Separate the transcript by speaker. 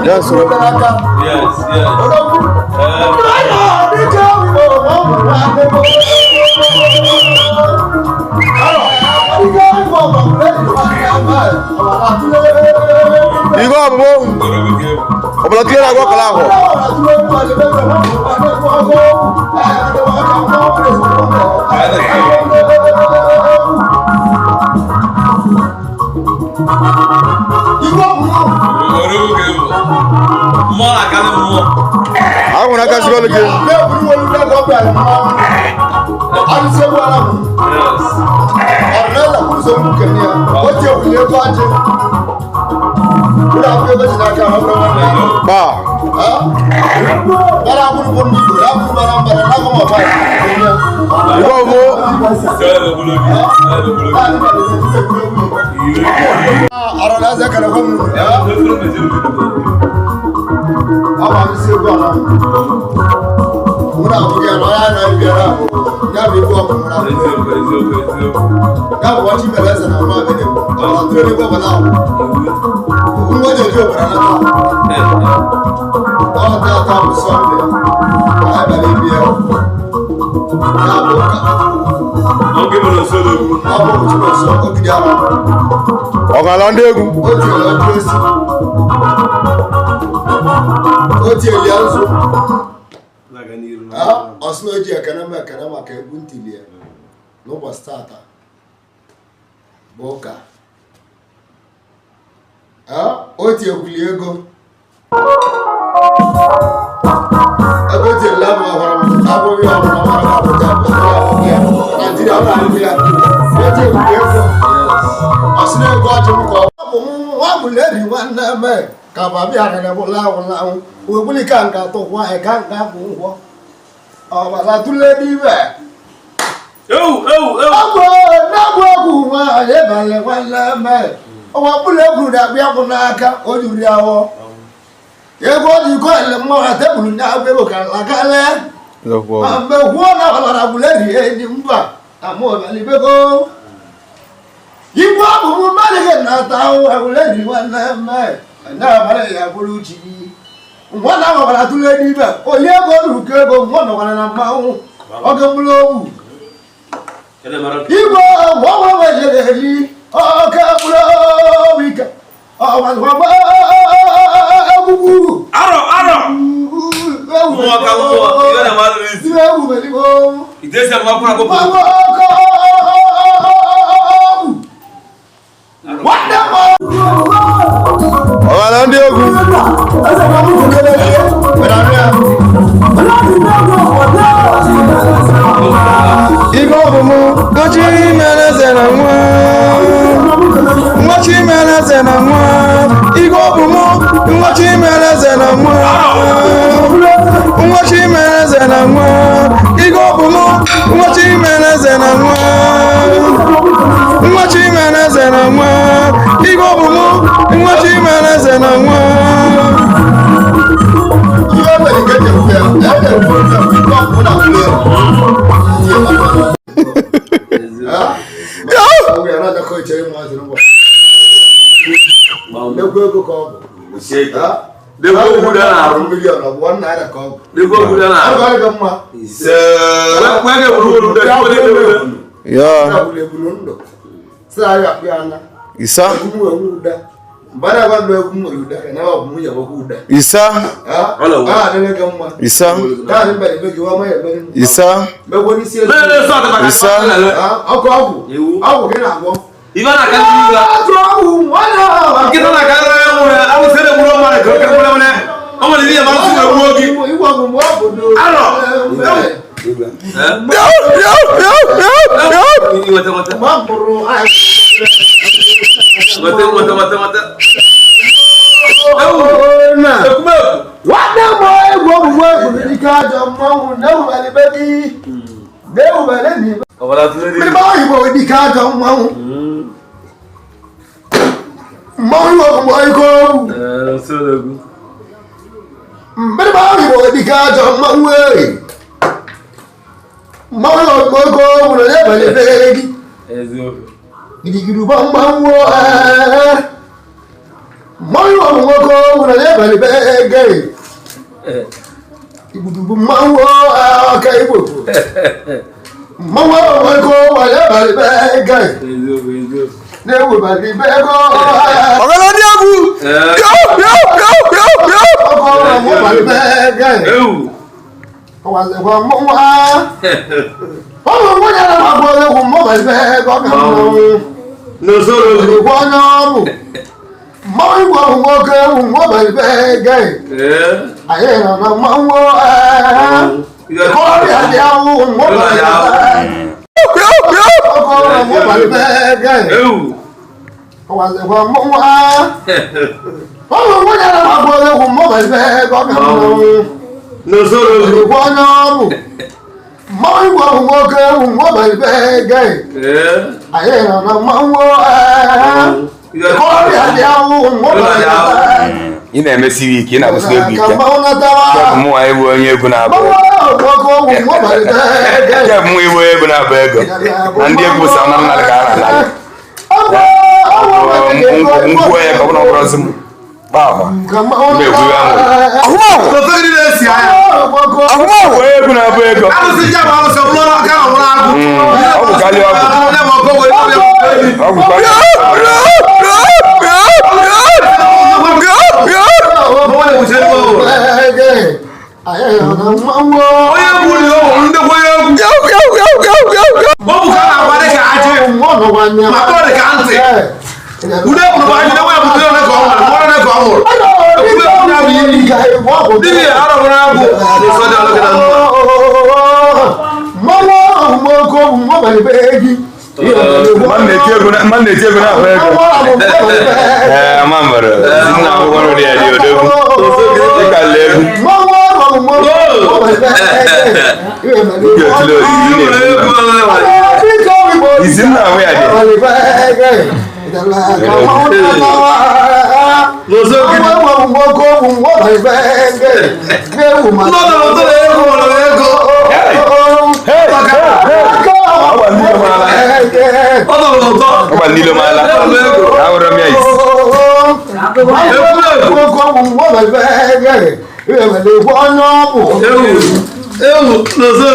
Speaker 1: Yes, yes.
Speaker 2: Igwe ọbụbụ ọbụla tinyere agwa ọkọlọ ahụ. Ahụ na aka sigolu gị. Ba. Igwe ọbụbụ Ọgala ndị egwu.
Speaker 3: Ọsị na o ji ekene m ekene maka egwu ntili ya n'ụbọchị tata bụ ụka. O tiekwuli ego ego tiela m ọhụrụ m abụghị ọhụrụ ọhụrụ Abuja ya Naijiria ọ na-abụ ya. O tiekwuli ego, ọsị na ego ọjị m ka ọ bụ nwa bụ lebi nwanne m ka babịa rere bụ lawụ lawụ wegbuli ka nka tụkwa ka nka bụ ụgwọ ọbara tụle n'ibe. Ọgwụ na-agwụ ọgwụ nwaanyị ịbanye nwanne m ọnwa mkpụrụ egwuru na-akpụ akwụ n'aka o juru ya ahụ ego ọ dị kọil mmanwụ tebụl na-agba ego ka lakale ma mgbe kwuo na ọbara gwụleri enyi mba amaobalibego igwe ọbụbụ mmadụ gị na-ata ahụ agwụleri nwanne m na-abara ya bụrụ chi nwa na ọbara tụle n'ibe onye ego ruko ego nwa nọkwara na mmanwụ oge mkpụrụ ogwu igwe ọgwụgwọ oke mkpụrụ obi ike ọgwagwagwa egwugwu.
Speaker 1: Arọ, arọ! Mmụọ ka mmụọ, ihe na-amadụ n'isi.
Speaker 3: Iwe egwu meligbo.
Speaker 1: Ite esi akwụkwọ akwụkwọ.
Speaker 3: Mmanwụ oke ogwu. Nwanne m.
Speaker 2: Ọgala ndị egwu. Igwe ọbụbụ ngochi mere eze na nwa. Ngochi mere eze na nwa. Igwe ọbụbụ ngochi mere eze na nwa. Ngochi mere eze na nwa. Igwe ọbụbụ ngochi mere eze na nwa. Ngochi mere eze na nwa. Igwe ọbụbụ ngochi mere eze na nwa.
Speaker 3: Ihe mere nke ji ekwu ya, ya na-ekwu ya, nke ọbụla na nwunye ya. Ha? Ọ ya na-adakọ ichere ụmụazị n'ụbọchị. Nnekwu ego ka ọ bụ. Ha?
Speaker 1: Nnekwu okwu dị na-arụ.
Speaker 3: Miliọn ọ bụ one naira ka ọ bụ.
Speaker 1: Nnekwu okwu dị na-arụ.
Speaker 3: Ọ ga-adị mma.
Speaker 1: Wee ga-eburu olu dị, wee ga-eburu olu.
Speaker 2: Ya.
Speaker 3: Ya bụrụ ebulu ndụ. Sị anyị akpụ ya anya.
Speaker 2: Isa.
Speaker 3: Egwu m nwere ụda. Mgbe a na-agwa ndụ egwu m nwere ụda, ya na ọ bụ nwunye nwoke ụda.
Speaker 2: Isa.
Speaker 3: Ha?
Speaker 1: Ọ na-enwe.
Speaker 3: Ọ adịrị gị mma.
Speaker 2: Isa.
Speaker 3: Gaa dị mba eme gị, nwa ya emere m.
Speaker 2: Isa.
Speaker 3: Megwo n'isi ezi.
Speaker 1: Mee na-eso ọtọ maka
Speaker 2: Isa.
Speaker 1: ndị na-ele.
Speaker 3: Ha? Ọkụ ọgwụ.
Speaker 1: Iwu.
Speaker 3: Ọgwụ gị na-agwọ.
Speaker 1: Ibe na-aka ndị iwe.
Speaker 3: Atụ ọgwụ nwanne ahụ.
Speaker 1: Nkịta na-aka nra ya nwụrụ ya, awụsị na-egburu mmadụ ka oke mkpụrụ nwere. Ọ nwere ihe ma nsị na-egbu oge.
Speaker 3: Igwe ọgwụ mgbe ọ bụ n'o-
Speaker 1: Arọ.
Speaker 3: Ee.
Speaker 2: Bịa bịa bịa bịa bịa.
Speaker 1: Nweta, nweta.
Speaker 3: Mgbe ọ mụrụ anyị.
Speaker 1: Nweta, nweta, nweta, nweta.
Speaker 3: Oo, na.
Speaker 1: Ekwumeku.
Speaker 3: Nwanne m egwu ọgwụgwọ egwu ike ajọ mmanwụ na-ewubere be gị. Na-ewubere n'ibe.
Speaker 1: Ọbara tụrụ dị.
Speaker 3: Mmiri oyibo dike ajọ mmanwụ. Mmanwụ ọgwụgwọ ike ogwu.
Speaker 1: Ee, nso na-egwu.
Speaker 3: Mmiri oyibo dike ajọ mmanwụ ee. Mmanwụ ọgwụgwọ ike ogwu na na-ebere be gị.
Speaker 1: Eziokwu.
Speaker 3: Gidigidi bụ mmanwụ ee. Mmanwụ Igbudubu mmanwụ aka Igbo mmanwụ ego wale ege na-ewebali ego
Speaker 2: Ọ̀gá ní egwu. Yóò yóò yóò yóò yóò.
Speaker 3: ọkọ wale ege ọwazekwa mmanwụ ọmụ nwunye na agbọ egwu mmanwụ ego ka mmanwụ
Speaker 1: N'usoro
Speaker 3: egwu onye ọmụ mmanwụ igwe ahụ nwoke egwu mmanwụ ege anyị nọ na mmanwụ ọrịa dị ahụ mmanwụ
Speaker 2: Yóò yóò.
Speaker 3: ọkọ mmanwụ ege ọwazekwa mmanwụ ọmụ nwunye na agbọ egwu mmanwụ ego ka mmanwụ
Speaker 1: N'usoro
Speaker 3: egwu onye ọmụ mmanwụ igwe ahụ nwoke egwu mmanwụ ege anyị nọ na mmanwụ ọrịa dị ahụ mmanwụ
Speaker 2: Ị na-emesighị ike, ị na-agụsi egwu
Speaker 3: ka
Speaker 2: ike.
Speaker 3: mmanwụ natawa
Speaker 2: Nke bụ mụnwa ịbụ onye egwu na-abụ.
Speaker 3: mmanwụ ahụ nwoke ọgwụ mmanwụ ege
Speaker 2: Nke bụ mụnwa ịbụ onye egwu na-abụ ego. Na ndị egwu sa na mmadụ ka a na-ala. Nkwuo ya ka ọ bụrụ na ọ bụrụzi m. Gbaa Na-egwu ya nwụrụ. Ahụmahụ.
Speaker 1: N'usoro na-esi anya.
Speaker 2: Ahụmahụ. Onye egwu na-abụ ego.
Speaker 1: Alụsị ji abụ alụsị ọ bụrụ aka na ọbụrụ agụ.
Speaker 2: Ọgwụ karịa ọgwụ.
Speaker 1: Onye ma ọkọ wee onye ma ọkọ ebi.
Speaker 2: Ọgwụ karịa
Speaker 1: Mmanwụ na-ewuchi ego ọhụrụ. Onye egwu dị ọhụrụ ndị onye egwu. Ọ bụ ka a na-agba dị ka ajị. Ma kpọọ dị ka ntị. Ude kwuru bụ anyị na-enwe ebute ole ka ọ nwụrụ, mmadụ ole ka ọ nwụrụ. Ekwube ekwu ya bụ iyi. N'ihi arọbụrụ agwụ n'ụsọ dị ọlụ gị na mma.
Speaker 2: Mmadụ na-eti egwu na-abụ ego. Ee, ama mbara. Ezi nna akwụkwọ nri ya dị odogwu. Dịka lee egwu. Ndị otule ozizi na-egwu nna. Izi nna ahụ ya dị.
Speaker 1: N'ụsọ gị. Ndị ọ dọrọ ụtọ na-egwu nwere ego.
Speaker 2: Hey! Hey! Hey! Ọgba ndị ilo maala.
Speaker 1: Ọ dọrọ ụtọ.
Speaker 2: Ọgba ndị ilo maala. Ahụrụ m ya isi.
Speaker 1: Ewu. Ewu. N'ụsọ.